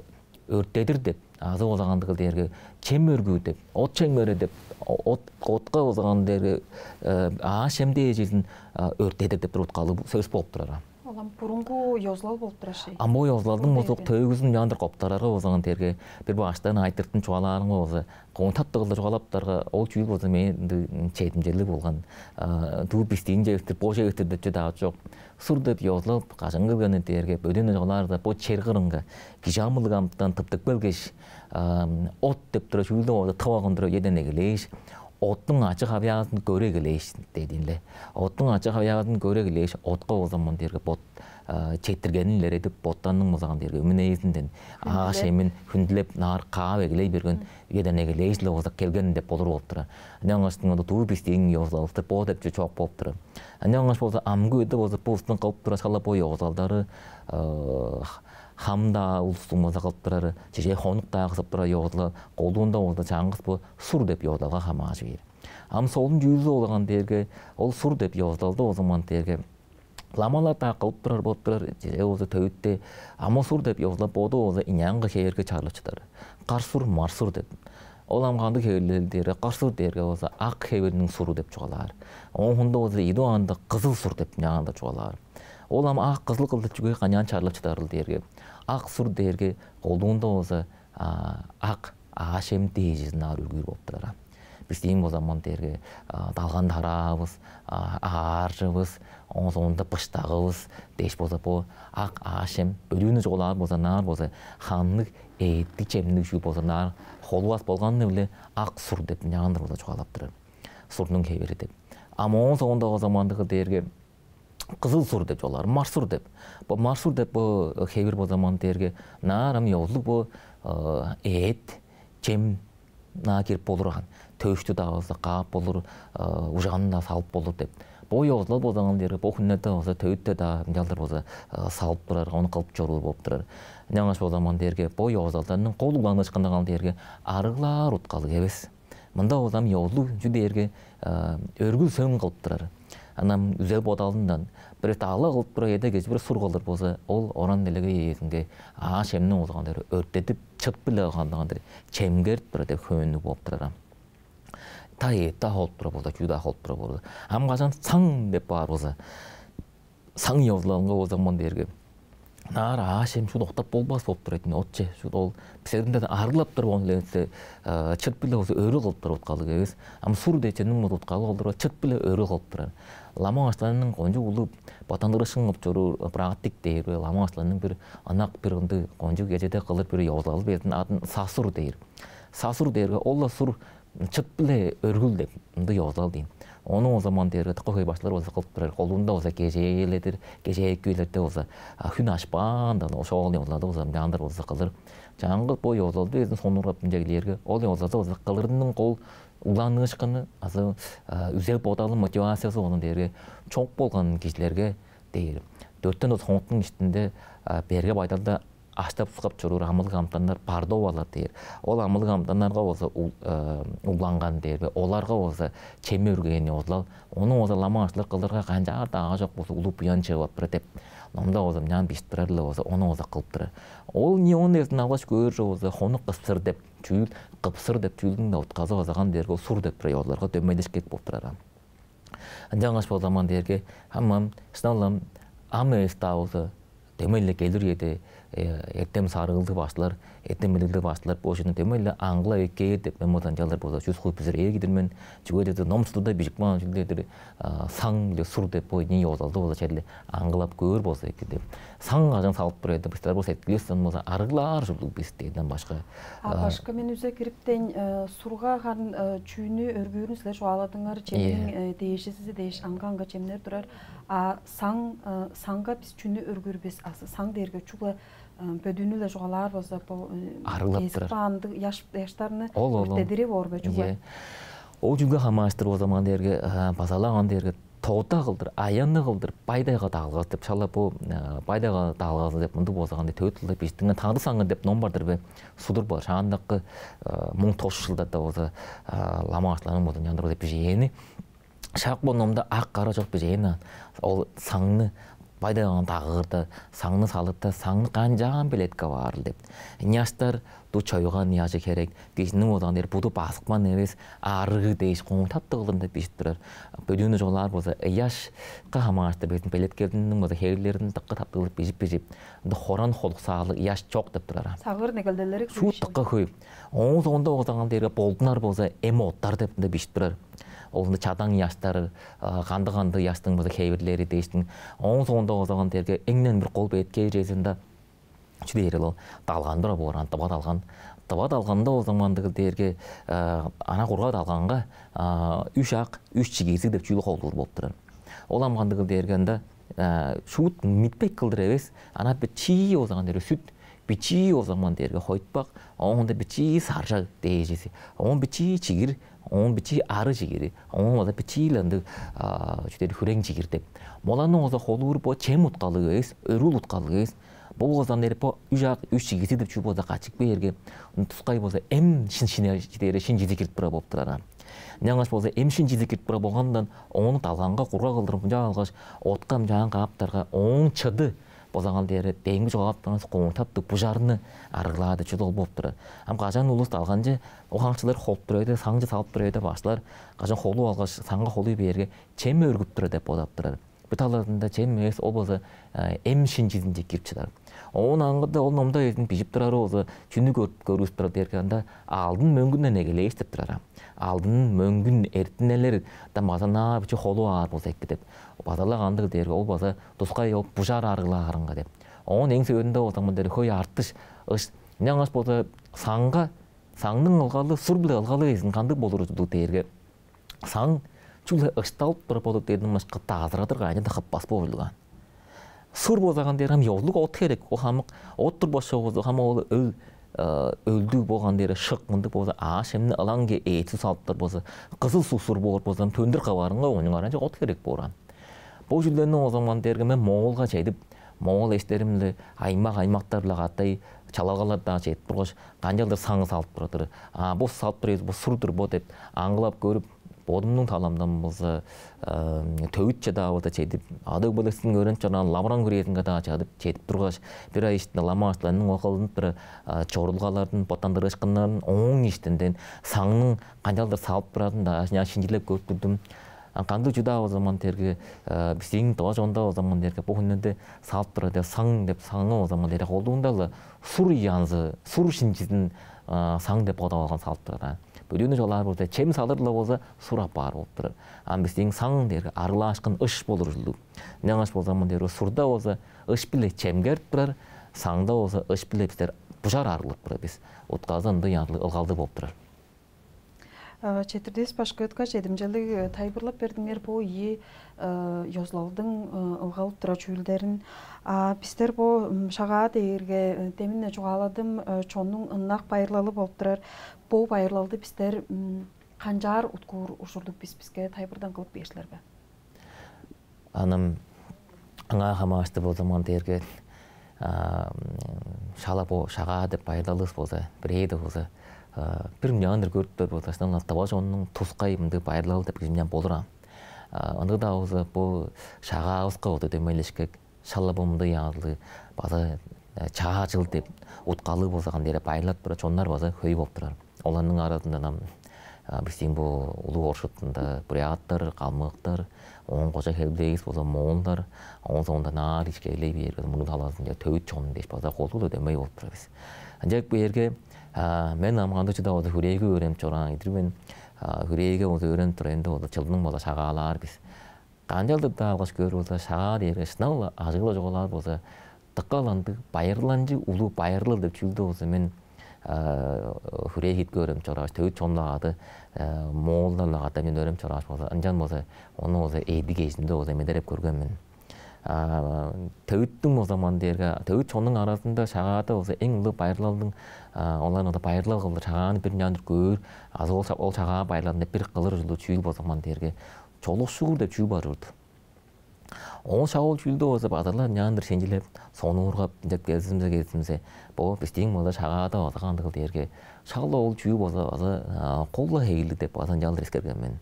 өрттедир деп, азы болза дээрге чем өргүү деп, от чемгери деп, о-, от, отка болза дээрге, э, аъш-чем дээш безин, а, өрттедир деп туруп уткалыг сөс болуп турар. Ол ам бурунгу ёзулал болуп турар шей. Ам бо ёзулалдың болза төөгүзүн ынчалдыр коптарарга болза дээрге, бир баштан айтыртын чугаалаарымга болза, контакт кылдыр чугаалаптарга, ол чүүл болза мээң ындыг чедимчелиг болган, а, дуу бистиинче эвес-тир, боже эвес-тир деп чүве-даа чок. Сур деп ёзулал кажан келгени дээрге, бөдүүн чугаалаарда, бо чер кырынга кижи амылыг амытан тыптып келгеш, а, от деп турар чүүлдү болза тып алган турар үеден эгелээш, оттуң ачы-хавыяазын көөр эгелээш дээдиин-ле. Оттуң ачы-хавыяазын көөр эгелээш, отка болза дээрге бот, а, четтиргенин илередип, боттарының болза дээрге өмүнээзинден аъш-чемин хүндүлеп, ынаар каап эгелей берген үеден эгелээш-ле болза келген деп болур болуп турар. Ынчангаш дуу бистиң ёзулалывыста бо деп чүве чок болуп турар. Ынчангаш болза амгы үеде болза бо улустуң кылып турар шала бо ёзулалдары, э, хам-даа улустуң болза кылып турары, чижээ хонук-даа кызып турар ёзулал, колдуунда болза чаңгыс бо сур деп ёзулалга хамааржы бээр. Ам солун чүүлү болган дээрге, ол сур деп ёзулалды болза ман дээрге ламалар-даа кылып турар болуп турар, чижээ болза төвүтте, ам ол сур деп ёзулал боду болза ийи аңгы хевирге чарлып чыдар. Кар сур, мар сур деп. Ол ам кандыг хевирлел дээрге, кар сур дээрге болза ак хевирниң суру деп чугаалаар. Ооң соонда болза идип аңында кызыл сур деп ынчаан-даа чугаалаар. Ол ам ак, кызыл кылдыр чүге канчаан чарлып чыдарыл дээрге, ак сур дээрге колдуунда болза ак аъш-чем дээжизин аар үргүүр болуп турар. Бистиң бо заман дээрге далган-тараавыс, ааржывыс, ооң соонда быштагывыс дээш болза, бо ак аъш-чем бөлүүнү чугаалаар болза, ынаар болза ханныг, эъттиг, чемниг чүүл болза, ынаар холувас болганы-биле ак сур деп ынчаан-дыр болза чугаалап турар. Сурнуң хевири деп. Ам ооң соонда бо замандыгы дээрге кызыл сур деп чугаалаар, мар сур деп. Бо мар сур деп бо хевир бо заман дээрге ынаар ам ёзулуг бо эът, чем ынаар кирип болур аан. Төштү-даа болза каап болур, ужанын-даа салып болур деп. Бо ёзулал бо заман дээрге бо хүннерде болза төвүтте-даа ынчалдыр болза салып турар, ону кылып чоруур болуп турар. Ынчангаш бо заман дээрге бо ёзулалдарның кол угланыышкыны кандыг дээрге арыглаар уткалыг эвес. Мында болза ам ёзулуг чүү дээрге өргүл-сөң кылып турар. Ынам үзел-бодалындан бир дагла кылып турар, эде кежи бир сур кылыр болза, ол оран-делегей үезинге аъш-чемни болза кандыр өрттедип, чыт-биле кандыр чемгерип турар деп хөөннүг болуп турар ам. Та эът-даа холуп турар болза, чүү-даа холуп турар болза. Ам кажан саң деп баар болза, саң ёзулалынга болза мын дээрге, ынаар аъш-чем шуут октап болбас болуп турар ийин, отче. Шуут ол бистерден арыглап турар болган хире, чыт-биле болза өрү кылып турар уткалыг эвес. Ам сур дээш чүвениң уткалыг болдур, чыт-биле өрү кылып турар. Лама башкыларның кончуг улуг боттандырыышкын кылып чоруур практик дээр бе, лама башкыларның бир ынак, бир ындыг кончуг кежеде кылыр бир ёзулал безин, адын сасур дээр. Сасур дээрге ол-ла сур, чыт-биле өргүл деп ындыг ёзулал дейн. Ону ол заман дээрге дыка хөй башкылар болза кылып турар. Колунда болза кежээледир, кежээки үелерде болза хүн ашпаандан ошол ёзулалды болза ынчаан-дыр болза кылыр. Чаңгыс бо ёзулалды безин сонуургап ынча килээрге, ол ёзулалды болза кылырының кол угланыышкыны азы үзел-бодалы, мотивациязы болза дээрге чок болган кижилерге дээр. Дөртен тос хонуктуң иштинде берге байдалда аштап-суксап чоруур амылыг амытаннар, бардовалар дээр. Ол амылыг амытаннарга болза угланган дээр бе, оларга болза чем өргээн ёзулал. Ону болза лама башкылар кылырга канчаар-даа аажок болза улуг буян чыып ап турар деп номда болза ынчаан бижип турар-ла болза, ону болза кылып турар. Ол не ону эзин алгаш көөр чок болза, хонук кыпсыр деп чүүл, кыпсыр деп чүүлдүң-даа утказы база кандыр дээрге ол сур деп турар ёзулалга дөмейлешкек болуп турар ам. Ынчангаш болза ман дээрге, ам, ам, шынап-ла, ам эвес-даа болза, дөмей-ле келир үеде эртем-сарыылдыг башкылар, эртем-билиглиг башкылар бо чүвени дөмей-ле аңгылап эккээр деп мен бодаан чалдар болза, чүс куй бүзүрээр кижи-дир мен. Чүге дээрге ном-судурда бижип каан чүүлдер-дир, саң биле сур деп бо ийи ёзулалды болза черле аңгылап көөр болза эки деп. Саң кажан салып турар эди, бистер бо сеткилиистен болза арыглаар ужурлуг бис дээрден башка. А башка мен үзе кириптейн, сурга харын чүүнү өргүүрүн силер чугааладыңар, чемниң дээжизи дээш аңга-аңга чемнер турар. А саң, саңга бис чүнү өргүүр бис? Азы саң дээрге чугула бөдүүнү-ле чугаалаар болза, бо арыглап турар, каандыг яш, яштарны ол, ол, ол өрттедирип оор бе чугула? Ол чүнге хамааштыр болза ман дээрге, базалаган дээрге тода кылдыр, аянныг кылдыр, Бай-Тайга дагылгазы деп шала бо, Бай-Тайга дагылгазы деп мындыг болза кандай төвүт кылдыр бижиттинген, «Таңды саңы» деп ном бар-дыр бе, судур бар. Шаандакы муң тос чылдарда болза лама башкыларның болза ынчандыр деп бижээни. Шак бо номда ак-кара чок бижээн аан. Ол саңны, Бай-Тайганы дагыырда, саңны салырда, саңны канчаан белеткеп аарыл деп. Ыяштар дуу чоюган ыяжы херек, кижиниң одаан дээр буду базыкман эвес, арыгы дээш, кооң таптыгылында бижип турар. Бөдүүнү чугаалаар болза, ыяшка хамаарыштыр безин белеткелдиниң болза хевирлерин дыка таптыгылып бижип-бижип, ында хоран холуксаалыг ыяш чок деп турар. Сагыыр негелделери шуут дыка хөй. Ооң соонда одаан дээрге болдунар болза, эм оттар деп ында бижип турар. Ол ында чадаң ыяштары, кандыг-кандыг ыяштың болза хевирлери дээштиң. Ооң соонда одаан дээрге эңнен бир кол белеткээжи ында чүү дээр ол, далган бир боор, ан тыва далган. Тыва далганда ол замандыгы дээрге ана кургаг далганга үш ак, үш чигирзиг деп чүүл холдуур болуп турар. Ол ам кандыгыл дээрге ында шуут митпек кылдыр эвес, ана бичии ол заман дээрге сүт, бичии ол заман дээрге хойтпак, оон ында бичии саржаг дээжизи, оон бичии чигир, оон бичии ары чигири, оон база бичии-ле ындыг чүү дээр, хүрең чигир деп. Моланы болза холуур бо чем уткалыг эвес, өргүл уткалыг эвес. Бо болза ам дээрге бо үш ак, үш чигизи деп чүү болза качып кээрге, тускай болза эм шин, шин, дээри шин чизи кирип турар болуп турар. Ынчангаш болза эм шин чизи кирип турар болгандан, ону далганга кургаг кылдыр мынча алгаш, отка мынчаан кааптарга, ооң чыды болза ам дээрге деңги чугаалап турган куңтаптыг бужарны арыглаар деп чүве ол болуп турар. Ам кажан улус далганче, ол хаңчылар холуп турар эвес, саңче салып турар эвес, башкылар кажан холуп алгаш, саңга холуй бээрге, чем өргүп турар деп бодап турар. Бир талазында чем эвес, ол болза эм шин чизинче кирип чыдар. Оон аңгыда ол номда эзин бижип турары болза, чүнү көрүп көргүзүп турар дээрге, анда алдын мөңгүнден эгелээш деп турар. Алдын мөңгүн эртинелер да мазанаа бичи холуп аар болза эки деп. База-ла кандыг дээрге, ол база тускай ол бужар арыглаарынга деп. Оон эң сөөлүнде болза мындыг хөй артыш ыш. Ынчангаш болза саңга, саңның ылгалы, сур-биле ылгалы эзин кандыг болур ужурлуг дээрге, саң чүгле ышталып турар болуп дээрден башка дазырадыр кайны-даа хыппас боор ужурлуг аан. Сур болза ам дээрге ам ёзулуг от херек. Ол хамык от турбас чок болза, хамык ол өл, өлдүг болган дээре шык мындыг болза, аъш-чемни ылаңгыя эът-суг салыптар болза, кызыл суг сур боор болза, ам төндүр каварынга оонуң аранча от херек боор аан. Бо чүүлдерни ол заман дээрге мен Моолга чедип, моол эштерим-биле аймак-аймактар-биле катай чалалгалар-даа чедип тургаш, канчалдыр саң салып турар-дыр. А бо салып турар эвес, бо сур-дур бо деп аңгылап көрүп, бодумнуң таламдан болза, төвүтче-даа болза чедип, ада-өгбелеривистиң өөренип чораан лавран хүрээзинге-даа чадып чедип тургаш, бир ай иштинде лама башкыларның ол кылдынып турар чорулгаларын, боттандырыышкыннарын, ооң иштинден саңның канчалдыр салып турарын-даа ынчаар шинчилеп көрүп турдум. А кандыг чүдаа болза ман дээрге, бистиң тыва чонда болза ман дээрге бо хүннерде салып турар деп саң деп, саңы болза ман дээрге колдуунда-ла сур янзы, сур шинчизин саң деп бодап алган салып турар. Бүдүүнү чугаалаар болза, чем салыр-ла болза, сур апаар болуп турар. Ам бистиң саң дээрге арыглаашкын ыш болур ужурлуг. Ынчангаш болза ман дээрге сурда болза ыш-биле чем кээрип турар, саңда болза ыш-биле бистер бужар арыглап турар бис. Утказы ындыг янзылыг ылгалдыг болуп турар. Четирдес башкы, өткаш чедимчелиг тайылбырлап бердиңер бо ийи ёзулалдың ылгалып турар чүүлдерин. А бистер бо Шагаа дээрге, демин-не чугааладым, чоннуң ынак байырлалы болуп турар. Бо байырлалды бистер канчаар уткуур ужурлуг бис, биске тайылбырдан кылып бээр силер бе? Ам аңаа хамаарыштыр болза ман дээрге, шала бо Шагаа деп байырлалывыс болза, бирээде болза, бир мынчаандыр көрүптер болза, шынап-ла тыва чоннуң тускай мындыг байырлалы деп кижимден болур аан. Ындыг-даа болза, бо Шагаавыска болза дөмейлешкек, шала бо мындыг янзылыг база чаа чыл деп уткалыг болза ам дээрге байырлап турар чоннар база хөй болуп турар. Оларның аразындан ам бистиң бо улуг оршутунда буряттар, калмыктар, оон кожа хевлээвис болза моолдар, оон соонда наар ишкерлей бээр болза мурнуу талазында төвүт чон дээш база колдуу-ла дөмей болуп турар бис. Ынчап кээрге, мен ам кандыг чүдаа болза хүрээге өөренип чораан кижи-дир мен. Хүрээге болза өөренип турар, эндээ болза чылдың болза Шагаалаар бис. Канчалдыр-даа алгаш көөр болза, Шагаа дээрге шынап-ла ажыы-ла чугаалаар болза, дыка ындыг байырланчыг улуг байырлал деп чүүлдү болза мен хүрээ киирип өөренип чорааш, төвүт чон-биле кады, моолдар-ла кады мен өөренип чорааш болза, ынчан болза ону болза эдик эжимде болза медереп көрген мен. Төвүттүң болза ман дээрге, төвүт чоннуң аразында Шагаада болза эң улуг байырлалдың, олар болза байырлал кылдыр Шагааны бир ынчаандыр көөр, азы ол, ол Шагаа байырлалында бир кылыр ужурлуг чүүл болза ман дээрге чолукшуур деп чүүл бар чорду. Ол шак ол чүүлдү болза база-ла ынчаандыр шинчилеп, сонуургап, деп кезимзе, кезимзе, бо бистиң болза Шагаада база кандыгыл дээрге, шак-ла ол чүүл болза база кол-ла хевирлиг деп база ынчалдыр эскерген мен.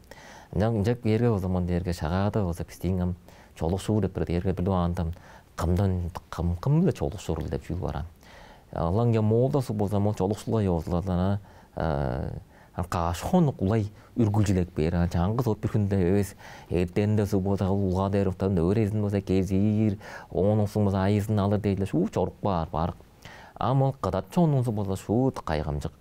Ынчан ынчап кээрге болза ман дээрге Шагаада болза бистиң ам чолукшуур деп тура дээрге билип аанда, кымдан, кым, кым-биле чолукшурул деп чүүл бар аан. Ылаңгыя моолда суг болза, ол чолукшулга ёзулалдана, каш хонук улай үргүлчүлеп бээр аан. Чаңгыс оп бир хүнде эвес, эртенинде суг болза улгады, эртенинде, өөредин болза кезиир, оон суг болза айызын алыр дээрле шуут чорук баар, бар. Ам ол кыдат чоннуң суг болза шуут кайгамчык.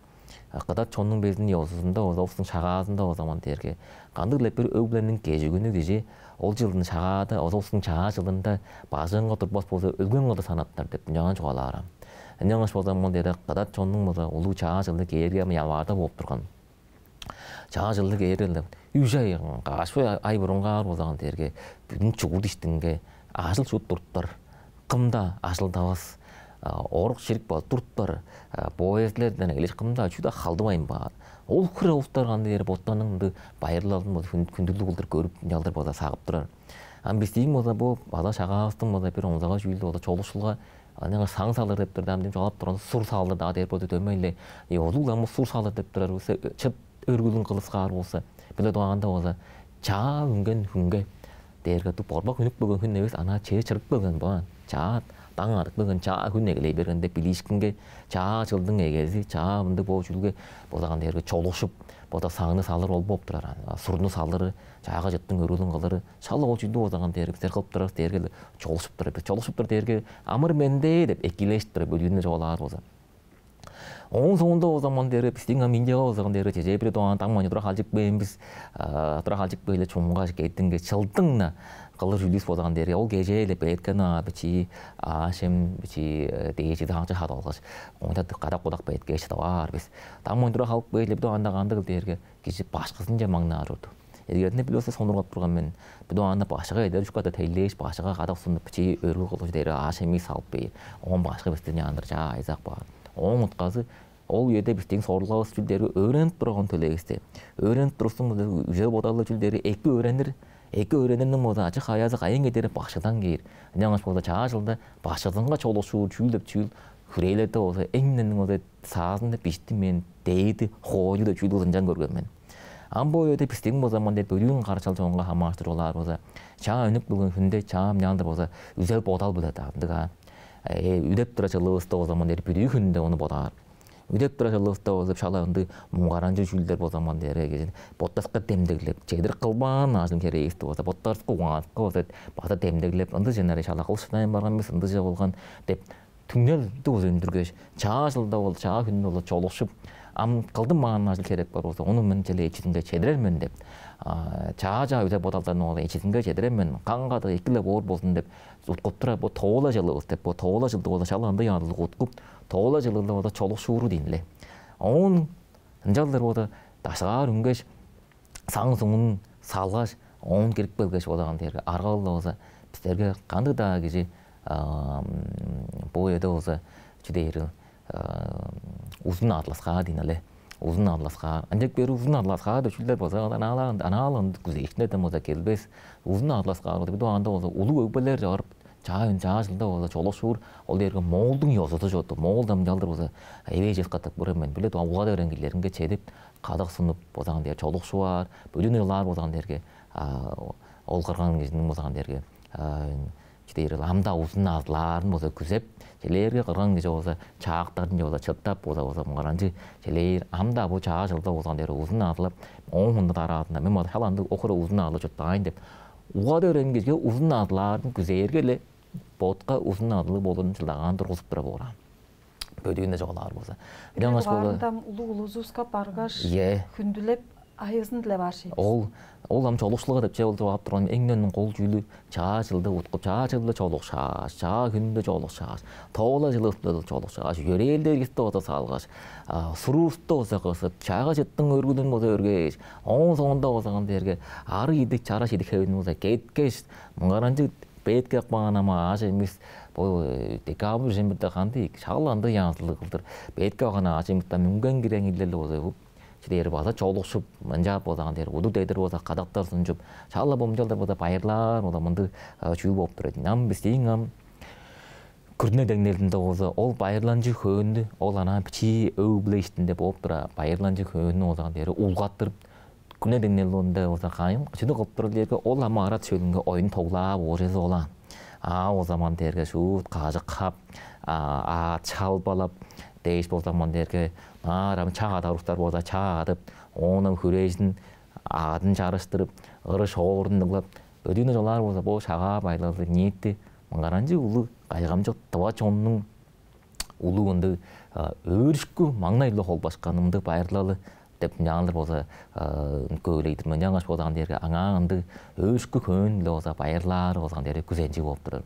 Кыдат чоннуң безин ёзузунда болза, улустуң Шагаазында болза ман дээрге, кандыг-ла бир өг-бүлениң кежигүнү кижи ол чылдың Шагаада, ол улустуң чаа чылында бажыңынга турбас болза, өлген кылдыр санаттынар деп ынчаан чугаалаар аан. Ынчангаш болза ман дээрге кыдат чоннуң болза улуг чаа чылы кээрге ам январьда болуп турган. Чаа чылы кээрге-ле үш ай, каш ай бурунгаар болза ман дээрге бүдүн чурт иштинге ажыл шуут туруптар. Кым-даа ажылдавас, орук-чирик база туруптар, поездилерден эгелээш кым-даа чүү-даа халдывайн баар. Ол хире улустар кандыг дээрге боттарының ындыг байырлалын болза хүн-, хүндүлүг кылдыр көрүп, ынчалдыр болза сагып турар. Ам бистиң болза бо база Шагаавыстың болза бир онзагай чүүлү болза чолукшулга Ынчангаш саң салыр деп турда, ам дем чугаалап турган сур салыр-даа дээр болду, дөмей-ле. Э, улуг-ла сур салыр деп турар болза, чыт өргүлүн кылыксаар болза, биле дугаанда болза, чаа үнген хүнге дээрге, дуу борбак үнүп келген хүн эвес, анаа чээ чырып келген баан. Чаа даң адып келген, чаа хүн эгелей берген деп билиишкинге, чаа чылдың эгези, чаа мындыг бо чүүлге болза ам дээрге чолукшуп, бода саңны салыр ол болуп турар. А сурну салыры, чаагай чыттың өргүлүн кылыры, шала ол чүүлдү болза ам дээрге бистер кылып турар дээрге-ле чолукшуп турар. Бис чолукшуп тур дээрге амыр-менди деп экийлешип турар, бөдүүнү чугаалаар болза. Ооң соонда болза ам дээрге бистиң ам Индияга болза ам дээрге чеже бир дугаан даң маңнай тура халчып кээн бис, а, тура халчып кээли чуңгаш кеттинге чылдың-на кылыр чүүлүвүс болза ам дээрге ол кежээ-ле бээткени аа бичии аъш-чем, бичии, э, дээжи даңчы хадып алгаш, оонда кадак-кудак бээткээш чыдып аар бис. Даң маңнай тура халып кээли бир дугаанда кандыгыл дээрге кижи башкызынче маңнаар чорду. Эргеринде бир болза сонуургап турган мен. Бир дугаанда башкыга эдер үш катап тейлээш, башкыга кадак сунуп, бичии өргүл кылып, дээри аъш-чем салып бээр. Оон башкы бистен чаандыр чаа айзак баар. Ооң утказы, ол үеде бистиң сорулгавыс чүл дээрге өөренип турган төлээвисте. Өөренип турувустуң үзе бодалы чүл дээрге эки өөренир, эки өөренирниң болза ачы-хавыяазы кайын кедери башкыдан кээр. Ынчангаш болза чаа чылда башкызынга чолукшуур чүүл деп чүүл хүрээлерде болза эңнениң болза саазында бижиттинмээн дээди хоойлу деп чүүлдү ынчан көрген мен. Ам бо үеде бистиң болза мындыг бөлүүн карачал чоонга хамаарыштыр олаар болза, чаа үнүп келген хүнде чаа мынчаандыр болза, үзел бодал биле даандыга. Э, үдеп тура чылывыста болза мындыг бүдүү хүнүнде ону бодаар. Үдеп тура чылывыста болза шала ындыг муңгаранчы чүүлдер болза мындыг эрге кижин боттаска демдеглеп, чедир кылбаан ажыл херээвисти болза, боттарыска угаанска болза база демдеглеп, ындыг ченнери шала кылышпайн барган эмес, ындыжа болган деп түңнелди болза үндүргеш, чаа чылда бол, чаа хүнүнде бол чолукшуп, ам кылдым маан ажыл херек бар болза, ону мен черле эчизинге чедирер мен деп, а, чаа-чаа үзе бодалдан ол эчизинге чедирер мен, каңгадык эки-ле боор болзун деп уткуп тура, бо тоола чылывыс деп, бо тоола чылды болза шала ындыг янзылыг уткуп, тоола чылыгда болза чолукшууру дейн-ле. Оон ынчалдыр болза дашкаар үнгеш, саң суңун салгаш, оон кирип келгеш, болаган дээрге аргалыл болза, бистерге кандыг-даа кижи, ам, бо үеде болза, чү дээрил, ам, узун атласкаа дейн але. Узун атласкаа. Ынчап бээр узун атласкаа деп чүүлдер болза, анаалаан, анаалаан күзээшкиннерден болза келбес. Узун атласкаа деп бир дугаанда болза, улуг өгбелер чыгарып, чаа үн, чаа чылда болза, чолукшуур, ол дээрге Моолдуң ёзузу чорду. Моол дамчалдыр болза, эвээжес катап көрем мен. Биле, уга-даа өрен кижилеринге чедип, кадак сунуп, болзаан дээр, чолукшуваар, бөлүн ыйлаар болзаан дээрге, а, ол кырган кижиниң болзаан дээрге, а, чү дээр, ам-даа узун атлаарын болза күзеп, челээрге кырган кижи болза, чаактарын болза, чыттап болза, болза, муңгаранчы челээр, ам-даа бо чаа чылда болзаан дээр, узун атлап, ооң мында дараазында, мен болза, шала ындыг охура узун атлап чурттаайн деп, уга-даа өрен кижиге узун атлаарын күзээрге-ле, ботка узун атлыг болурун чылдагаан тургузуп тура боор аан. Бөдүүнү чугаалаар болза. Ынчангаш болза, улуг улузувуска баргаш, ийе, хүндүлеп, айызын дилеп аар шей. Ол, ол ам чолукшулга деп че болуп ап турган эң-не кол чүүлү чаа чылды уткуп, чаа чылды чолукшааш, чаа хүндү чолукшааш, тоола чылывыста чолукшааш, йөрээлдеривисти болза салгаш, а, суруувусту болза кызып, чаагай чыттың өргүлүн болза өргээш, ооң соонда болза ам дээрге ары идик, чара шидик хевин болза кеткеш, муңгаранчыг бетке каан ама аажы эмис, бо, э, декабрь чембирде кандыг, шак ындыг янзылыг кылдыр. Бетке каан аажы эмис, ам үнген кирең ирлеле болза, бо чү дээр, база чолукшуп, мынчап болзаан дээр, удур дедир болза, кадактар сунчуп, шала бо мынчалдыр болза байырлаар, ол мындыг, а, чүүл болуп турар. Ам бистиң ам күрүне деңнелинде болза, ол байырланчыг хөөннү, ол анаа бичии өг-бүле иштинде болуп тура, байырланчыг хөөннү болзаан дээр улгаттырып, күрүне деңнелинде болза кайын, чүнү кылып турар дээрге, ол ам арат шөлүнге оюн тоглаап, оожезип олаан. А, ол заман дээрге шуут кажык хап, а, аът шалбалап, дээш болза, ман дээрге, аар ам чаа адар улустар болза, чаа адып, оон ам хүрежин, аъдын чарыштырып, ыры-шоорун ыглап, бөдүүнү чугаалаар болза, бо Шагаа байырлалы ниити муңгаранчыг улуг кайгамчык тыва чоннуң улуг ындыг, а, өөрүшкү маңнай-биле холбашкан ындыг байырлалы деп ынчаалдыр болза, а, көөлей-дир мен. Ынчангаш болзаан дээрге аңаа ындыг өөрүшкү хөөн-биле болза байырлаары болзаан дээрге күзенчиг болуп турар.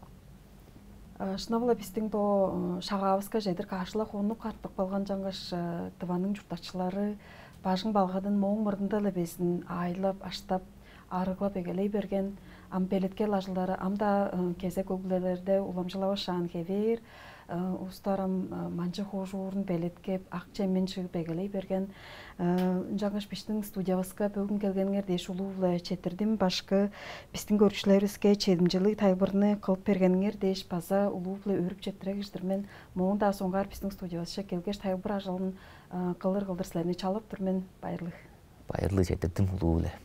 А, шынап-ла бистиң бо, ы, Шагаавыска чедир каш-ла хонук артып калган, ынчангаш, ы, Тываның чурттакчылары бажың-балгадын мооң мурнунда-ла безин аайлап, аштап, арыглап эгелей берген. Ам белеткел ажылдары ам-даа, ы, кезек өг-бүлелерде уламчылавышаан хевээр. Устарым манчы хоожуурун белеткеп, ак чемин чыгып эгелей берген. Ынчангаш биштиң студиябыска бөгүн келгениңер дээш улуу-биле четтирдим. Башкы, биздин көрүкчүлерибизге чедимчелиг тайылбырны кылып бергениңер дээш база улуу-биле өөрүп четтире кижидир мен. Моон-даа соңгаар биздин студиябызче келгеш, тайылбыр ажылын кылыр кылдыр силерни чалып тур мен. Байырлыг. Байырлыг четтирдим улуу-биле.